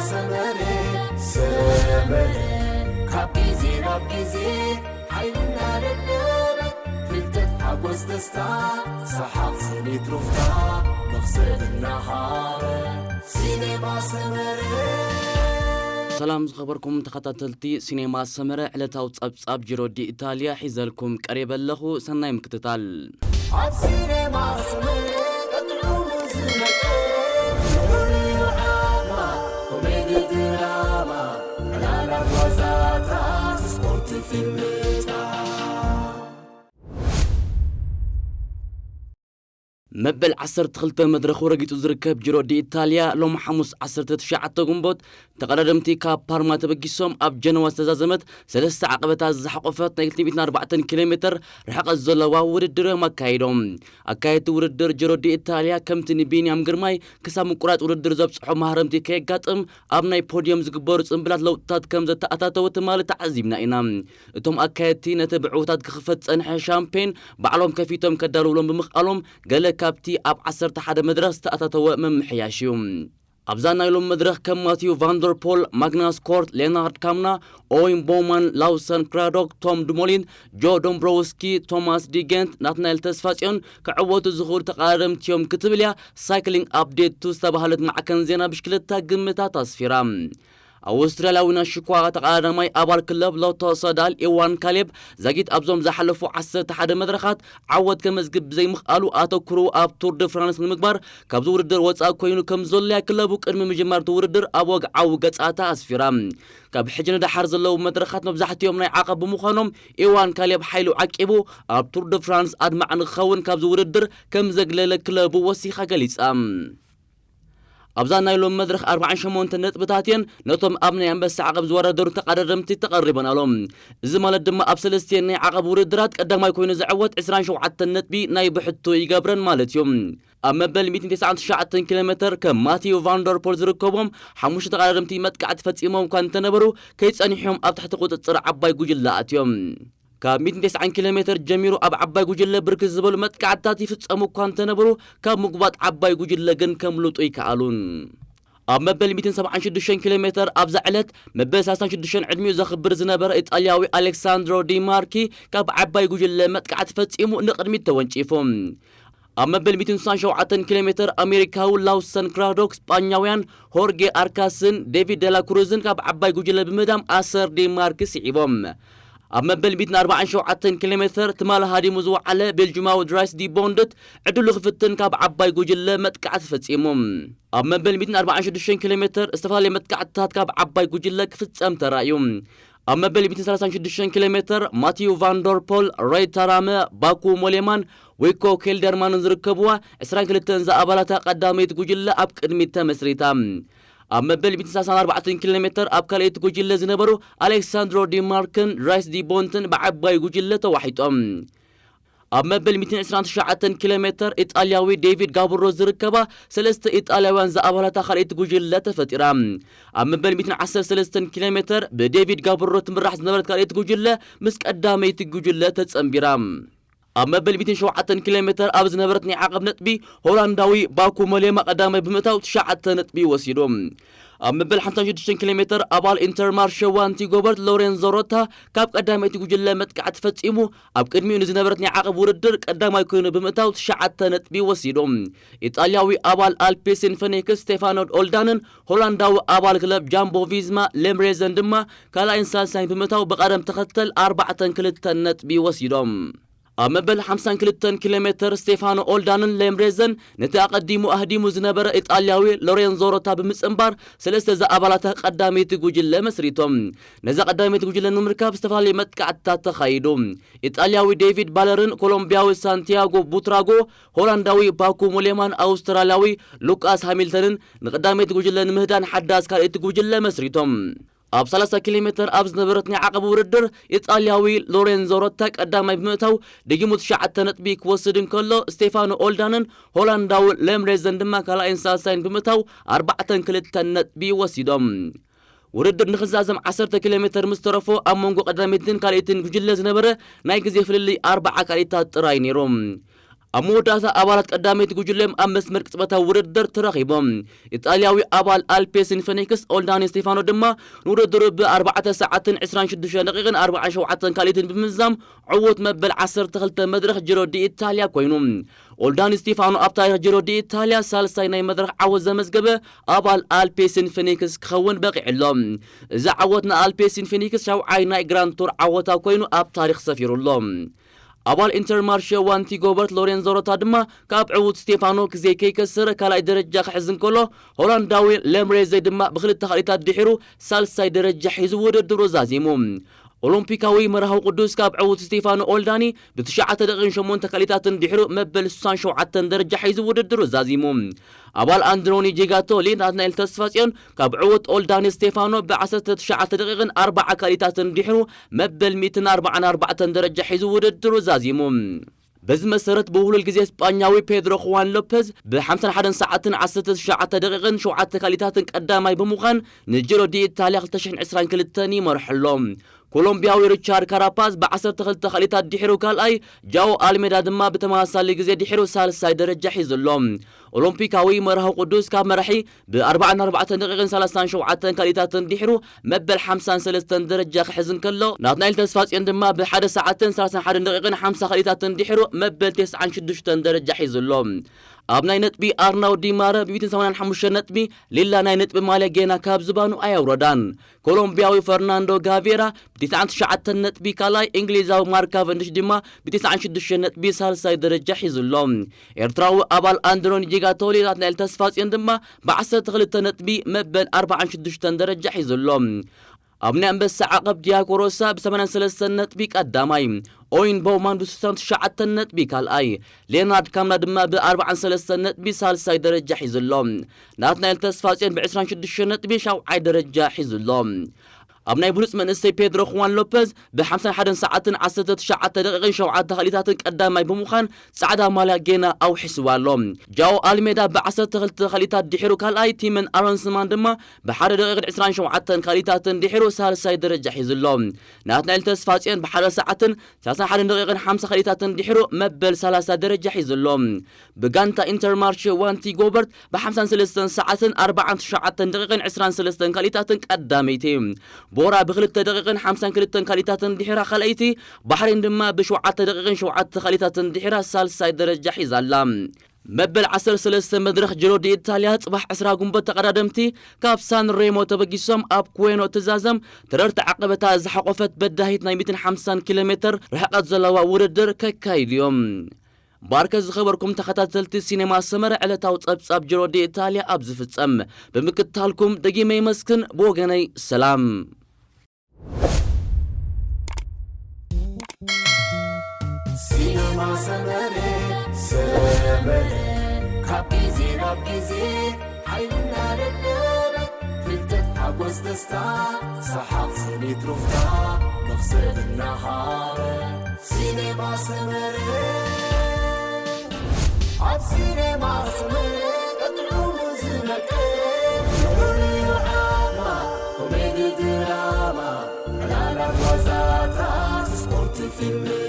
ሰመረ ሰመረ ካብ ግዜ ናብ ግዜ ሓይልና ደለበ ፍልጠት ሓጎስ ደስታ ሰሓቕ ስኒት ሩፍታ መኽሰብ እናሃረ ሲኔማ ሰመረ። ሰላም ዝኸበርኩም ተኸታተልቲ ሲኔማ ሰመረ፣ ዕለታዊ ጸብጻብ ጂሮ ዲ ኢታልያ ሒዘልኩም ቀሪበ ኣለኹ። ሰናይ ምክትታል። ኣብ ሲኔማ ሰመረ ቀጥዑ ዝመጠ ፍሉይ ዓማ ኮሜዲ ድራማ ዕላላት ዋዛታት ስፖርት ፊልምታት መበል ዓሰርተ ክልተ መድረኹ ረጊጹ ዝርከብ ጂሮ ዲ ኢታልያ ሎም ሓሙስ ዓሰርተ ትሽዓተ ግንቦት ተቐዳደምቲ ካብ ፓርማ ተበጊሶም ኣብ ጀነዋ ዝተዛዘመት ሰለስተ ዓቐበታት ዝሓቆፈት ናይ ክልተ ሚእትን ኣርባዕተን ኪሎ ሜትር ርሕቐት ዘለዋ ውድድር እዮም ኣካይዶም። ኣካየድቲ ውድድር ጂሮ ዲ ኢታልያ ከምቲ ንቢንያም ግርማይ ክሳብ ምቁራጽ ውድድር ዘብጽሖ ማህረምቲ ከየጋጥም ኣብ ናይ ፖድዮም ዝግበሩ ጽምብላት ለውጥታት ከም ዘተኣታተወ ትማሊ ተዓዚብና ኢና። እቶም ኣካየድቲ ነቲ ብዕውታት ክኽፈት ጸንሐ ሻምፔን ባዕሎም ከፊቶም ከዳልውሎም ብምኽኣሎም ገለ ካብቲ ኣብ ዓሰርተ ሓደ መድረኽ ዝተኣታተወ ምምሕያሽ እዩ። ኣብዛ ናይ ሎም መድረኽ ከም ማቲዩ ቫንደርፖል፣ ማግናስ ኮርት፣ ሌናርድ ካምና፣ ኦዊን ቦውማን፣ ላውሰን ክራዶክ፣ ቶም ዱሞሊን፣ ጆ ዶምብሮውስኪ፣ ቶማስ ዲገንት፣ ናትናኤል ተስፋጽዮን ክዕወቱ ዝኽእሉ ተቐዳደምቲ እዮም ክትብል እያ ሳይክሊንግ ኣፕዴት ቱ ዝተባህለት ማዕከን ዜና ብሽክለታ ግምታት ኣስፊራ። ኣውስትራልያዊ ናይ ሽኳ ተቐዳዳማይ ኣባል ክለብ ሎቶ ሰዳል ኢዋን ካሌብ ዛጊት ኣብዞም ዝሓለፉ ዓሰርተ ሓደ መድረኻት ዓወት ከመዝግብ ብዘይምኽኣሉ ኣተኩርኡ ኣብ ቱር ድ ፍራንስ ንምግባር ካብዚ ውድድር ወፃእ ኮይኑ ከም ዘሎ እያ ክለቡ ቅድሚ ምጅማር እቲ ውድድር ኣብ ወግዓዊ ገፃታ ኣስፊራ። ካብ ሕጂ ንደሓር ዘለዉ መድረኻት መብዛሕትኦም ናይ ዓቐብ ብምዃኖም ኢዋን ካሌብ ሓይሉ ዓቂቡ ኣብ ቱር ድ ፍራንስ ኣድማዕ ንክኸውን ካብዚ ውድድር ከም ዘግለለ ክለቡ ወሲኻ ገሊፃ። ኣብዛ ናይ ሎም መድረኽ ኣርባዓን ሸሞንተ ነጥብታት እየን ነቶም ኣብ ናይ ኣንበሳ ዓቐብ ዝወዳደሩ ተቐዳደምቲ ተቐሪበን ኣሎ። እዚ ማለት ድማ ኣብ ሰለስቲኤን ናይ ዓቐብ ውድድራት ቀዳማይ ኮይኑ ዝዕወት ዕስራን ሸውዓተን ነጥቢ ናይ ብሕቱ ይገብረን ማለት እዩ። ኣብ መበል ሚእትን ተስዓን ትሽዓተን ኪሎ ሜትር ከም ማቲዩ ቫንደርፖል ዝርከቦም ሓሙሽተ ተቐዳደምቲ መጥቃዕቲ ፈጺሞም እኳ እንተነበሩ ከይጸኒሖም ኣብ ትሕቲ ቁጽጽር ዓባይ ጉጅለ ኣትዮም። ካብ ሚእትን ተስዓን ኪሎ ሜትር ጀሚሩ ኣብ ዓባይ ጉጅለ ብርክት ዝበሉ መጥቃዕትታት ይፍጸሙ እኳ እንተነበሩ ካብ ምጉባጥ ዓባይ ጉጅለ ግን ከምልጡ ይከኣሉን። ኣብ መበል ሚእትን ሰብዓን ሽዱሽተን ኪሎ ሜትር ኣብዛ ዕለት መበል ሰላሳን ሽዱሽተን ዕድሚኡ ዘኽብር ዝነበረ ኢጣልያዊ ኣሌክሳንድሮ ዲ ማርኪ ካብ ዓባይ ጉጅለ መጥቃዕቲ ፈጺሙ ንቕድሚት ተወንጪፉ። ኣብ መበል ሚእትን ስሳን ሸውዓተን ኪሎ ሜትር ኣሜሪካዊ ላውሰን ክራዶክ ስጳኛውያን ሆርጌ ኣርካስን ዴቪድ ደላ ክሩዝን ካብ ዓባይ ጉጅለ ብምህዳም ኣሰር ዲ ማርኪ ስዒቦም። ኣብ መበል ሚእትን ኣርባዓን ሸውዓተን ኪሎ ሜትር ትማሊ ሃዲሙ ዝወዓለ ቤልጁማዊ ድራይስ ዲ ቦንድት ዕድሉ ክፍትን ካብ ዓባይ ጉጅለ መጥቃዕቲ ፈጺሙ። ኣብ መበል ሚእትን ኣርባዓን ሽዱሽተን ኪሎ ሜትር ዝተፈላለየ መጥቃዕትታት ካብ ዓባይ ጉጅለ ክፍጸም ተራእዩ። ኣብ መበል ሚእትን ሰላሳን ሽዱሽተን ኪሎ ሜትር ማቲዩ ቫንደርፖል፣ ሬይ ታራመ፣ ባኩ ሞሌማን ዊኮ ኬልደርማንን ዝርከብዋ ዕስራን ክልተን ዝኣባላታ ቀዳመይቲ ጉጅለ ኣብ ቅድሚት ተመስሪታ። ኣብ መበል ሚእትን ሰላሳን ኣርባዕተን ኪሎ ሜትር ኣብ ካልኣይቲ ጉጅለ ዝነበሩ ኣሌክሳንድሮ ዲማርክን ራይስ ዲቦንትን ብዓባይ ጉጅለ ተዋሒጦም። ኣብ መበል ሚእትን ዕስራን ትሽዓተን ኪሎ ሜትር ኢጣልያዊ ዴቪድ ጋብሮ ዝርከባ ሰለስተ ኢጣልያውያን ዝኣባላታ ካልኣይቲ ጉጅለ ተፈጢራ። ኣብ መበል ሚእትን ዓሰርተ ሰለስተን ኪሎ ሜትር ብዴቪድ ጋብሮ ትምራሕ ዝነበረት ካልኣይቲ ጉጅለ ምስ ቀዳመይቲ ጉጅለ ተጸንቢራ። ኣብ መበል ሚእትን ሸውዓተን ኪሎ ሜትር ኣብ ዝነበረት ናይ ዓቐብ ነጥቢ ሆላንዳዊ ባኩ ሞሌማ ቀዳማይ ብምእታው ትሽዓተ ነጥቢ ወሲዱ። ኣብ መበል ሓምሳን ሽዱሽተን ኪሎ ሜትር ኣባል ኢንተርማርሸ ዋንቲ ጎበርት ሎሬንዞ ሮታ ካብ ቀዳመይቲ ጉጅለ መጥቃዕቲ ፈጺሙ ኣብ ቅድሚኡ ንዝነበረት ናይ ዓቐብ ውድድር ቀዳማይ ኮይኑ ብምእታው ትሽዓተ ነጥቢ ወሲዱ። ኢጣልያዊ ኣባል ኣልፔሲን ፈኔክስ ስቴፋኖ ኦልዳንን ሆላንዳዊ ኣባል ክለብ ጃምቦ ቪዝማ ሌምሬዘን ድማ ካልኣይን ሳልሳይን ብምእታው ብቐደም ተኸተል ኣርባዕተን ክልተን ነጥቢ ወሲዶም። ኣብ መበል ሓምሳን ክልተን ኪሎ ሜትር ስቴፋኖ ኦልዳንን ሌምሬዘን ነቲ ኣቐዲሙ ኣህዲሙ ዝነበረ ኢጣልያዊ ሎሬንዞ ሮታ ብምጽንባር ሰለስተ ዝኣባላታ ቀዳመይቲ ጉጅለ መስሪቶም። ነዛ ቀዳመይቲ ጉጅለ ንምርካብ ዝተፈላለዩ መጥቃዕትታት ተኻይዱ። ኢጣልያዊ ዴቪድ ባለርን ኮሎምቢያዊ ሳንቲያጎ ቡትራጎ፣ ሆላንዳዊ ባኩ ሞሌማን ኣውስትራልያዊ ሉቃስ ሃሚልተንን ንቀዳመይቲ ጉጅለ ንምህዳን ሓዳስ ካልኣይቲ ጉጅለ መስሪቶም። ኣብ ሰላሳ ኪሎ ሜትር ኣብ ዝነበረት ናይ ዓቐብ ውድድር ኢጣልያዊ ሎሬንዞ ሮታ ቀዳማይ ብምእታው ደጊሙ ትሽዓተ ነጥቢ ክወስድ እንከሎ ስቴፋኖ ኦልዳንን ሆላንዳዊ ሌምሬዘን ድማ ካልኣይን ሳልሳይን ብምእታው ኣርባዕተን ክልተን ነጥቢ ወሲዶም። ውድድር ንኽዛዘም ዓሰርተ ኪሎ ሜትር ምስ ተረፎ ኣብ መንጎ ቀዳመይትን ካልኣይትን ጉጅለ ዝነበረ ናይ ግዜ ፍልልይ ኣርባዓ ካልኢታት ጥራይ ነይሩ። ኣብ መወዳእታ ኣባላት ቀዳመይቲ ጉጅለ ኣብ መስመር ቅጽበታዊ ውድድር ተረኺቦም። ኢጣልያዊ ኣባል ኣልፔሲን ፌኒክስ ኦልዳኒ ስቴፋኖ ድማ ንውድድሩ ብ4 ሰዓትን 26 ደቂቕን 47 ካልኢትን ብምምዛም ዕዉት መበል 12 መድረኽ ጅሮ ዲ ኢታልያ ኮይኑ። ኦልዳኒ ስቴፋኖ ኣብ ታሪኽ ጅሮ ዲ ኢታልያ ሳልሳይ ናይ መድረኽ ዓወት ዘመዝገበ ኣባል ኣልፔሲን ፌኒክስ ክኸውን በቒዑ ኣሎ። እዚ ዓወት ንኣልፔሲን ፌኒክስ ሻውዓይ ናይ ግራንድ ቱር ዓወታ ኮይኑ ኣብ ታሪኽ ሰፊሩ ኣሎ። ኣባል ኢንተርማርሸ ዋንቲ ጎበርት ሎሬንዞ ሮታ ድማ ካብ ዕዉት ስቴፋኖ ክዜ ከይከሰረ ካልኣይ ደረጃ ክሕዝ እንከሎ፣ ሆላንዳዊ ሌምሬዘ ድማ ብክልተ ካልኢታት ድሒሩ ሳልሳይ ደረጃ ሒዙ ውድድሩ ዛዚሙ። ኦሎምፒካዊ መርሃዊ ቅዱስ ካብ ዕዉት ስቴፋኖ ኦልዳኒ ብትሽዓተ ደቂቕን ሸሞንተ ካልኢታትን ድሒሩ መበል 67 ደረጃ ሒዙ ውድድሩ ዛዚሙ። ኣባል ኣንድሮኒ ጂጋቶሊ ናትናኤል ተስፋጽዮን ካብ ዕዉት ኦልዳኒ ስቴፋኖ ብ19 ደቂቕን ኣርባዓ ካልኢታትን ድሒሩ መበል 144 ደረጃ ሒዙ ውድድሩ ዛዚሙ። በዚ መሰረት ብውህሉል ግዜ ስጳኛዊ ፔድሮ ኹዋን ሎፔዝ ብ51 ሰዓትን 19 ደቂቕን ሸውዓተ ካልኢታትን ቀዳማይ ብምዃን ንጅሮ ዲ ኢታልያ 2022 ይመርሑ ኣሎ። ኮሎምቢያዊ ሪቻርድ ካራፓዝ ብ12 ካልኢታት ድሒሩ ካልኣይ፣ ጃኦ ኣልሜዳ ድማ ብተመሳሳሊ ግዜ ድሒሩ ሳልሳይ ደረጃ ሒዙ ኣሎ። ኦሎምፒካዊ መርሃዊ ቅዱስ ካብ መራሒ ብ44 ደቂቕን 37 ካልኢታትን ድሒሩ መበል 53 ደረጃ ክሕዝ እንከሎ፣ ናትናኤል ተስፋጽዮን ድማ ብ1 ሰዓትን 31 ደቂቕን 50 ካልኢታትን ድሒሩ መበል 96 ደረጃ ሒዙ ኣሎ። ኣብ ናይ ነጥቢ ኣርናው ዲማረ ብ185 ነጥቢ ሊላ ናይ ነጥቢ ማልያ ጌና ካብ ዝባኑ ኣየውረዳን። ኮሎምቢያዊ ፈርናንዶ ጋቬራ ብ99 ነጥቢ ካልኣይ፣ እንግሊዛዊ ማርክ ካቨንዲሽ ድማ ብ96 ነጥቢ ሳልሳይ ደረጃ ሒዙ ኣሎ። ኤርትራዊ ኣባል ኣንድሮኒ ጂጋቶሊ ናትናኤል ተስፋጽዮን ድማ ብ12 ነጥቢ መበል 46 ደረጃ ሒዙ ኣሎ። ኣብ ናይ ኣንበሳ ዓቐብ ዲያጎ ሮሳ ብ83 ነጥቢ ቀዳማይ፣ ኦይን ቦውማን ብ69 ነጥቢ ካልኣይ፣ ሌናርድ ካምና ድማ ብ43 ነጥቢ ሳልሳይ ደረጃ ሒዙ ኣሎ። ናትናኤል ተስፋጽዮን ብ26 ነጥቢ ሻውዓይ ደረጃ ሒዙ ኣሎ። ኣብ ናይ ብሉጽ መንእሰይ ፔድሮ ኹዋን ሎፐዝ ብ51 ሰዓትን 19 ደቂቕን ሸውዓተ ካልኢታትን ቀዳማይ ብምዃን ጻዕዳ ማልያ ጌና ኣውሒስዋ ኣሎ። ጃኦ ኣልሜዳ ብ12 ካልኢታት ድሒሩ ካልኣይ፣ ቲመን ኣሮንስማን ድማ ብ1 ደቂቕን 27 ካልኢታትን ድሒሩ ሳልሳይ ደረጃ ሒዙ ኣሎ። ናትናኤል ተስፋጽዮን ብ1 ሰዓትን 31 ደቂቕን 50 ካልኢታትን ድሒሩ መበል 30 ደረጃ ሒዙ ኣሎ። ብጋንታ ኢንተርማርሽ ዋንቲ ጎበርት ብ53 ሰዓትን 49 ደቂቕን 23 ካልኢታትን ቀዳመይቲ፣ ቦራ ብ2 ደቂቕን 52 ካልኢታትን ድሒራ ካልኣይቲ፣ ባሕሬን ድማ ብ7 ደቂቕን ሸውዓተ ካልኢታትን ድሒራ ሳልሳይ ደረጃ ሒዛ ኣላ። መበል 13 መድረኽ ጅሮ ዲ ኢታልያ ጽባሕ 20 ጉንበት ተቐዳደምቲ ካብ ሳን ሬሞ ተበጊሶም ኣብ ኩዌኖ ትዛዘም ተረርቲ ዓቐበታ ዝሓቆፈት በዳሂት ናይ 150 ኪሎ ሜትር ርሕቀት ዘለዋ ውድድር ከካይዱ እዮም። ባርከ ዝኸበርኩም ተኸታተልቲ ሲኔማ ሰመረ ዕለታዊ ጸብጻብ ጅሮ ዲ ኢታልያ ኣብ ዝፍጸም ብምክትታልኩም ደጊመ ይመስክን። ብወገነይ ሰላም። ሲነማ ሰመረ ሰመረ ካብ ግዜ ናብ ግዜ ሓይልና ደደበ ፍልጠት ሓጎስ ደስታ ሰሓቕ ስኒት ሩፍታ መኽሰብ እናሃረ ሲነማ ሰመረ ኣብ ሲነማ ሰመረ ቀጥዑ ዝመቀ ፍሉይ ዓማ ኮሜዲ ድራማ ዕላላት ዋዛታት ስፖርት ፊልም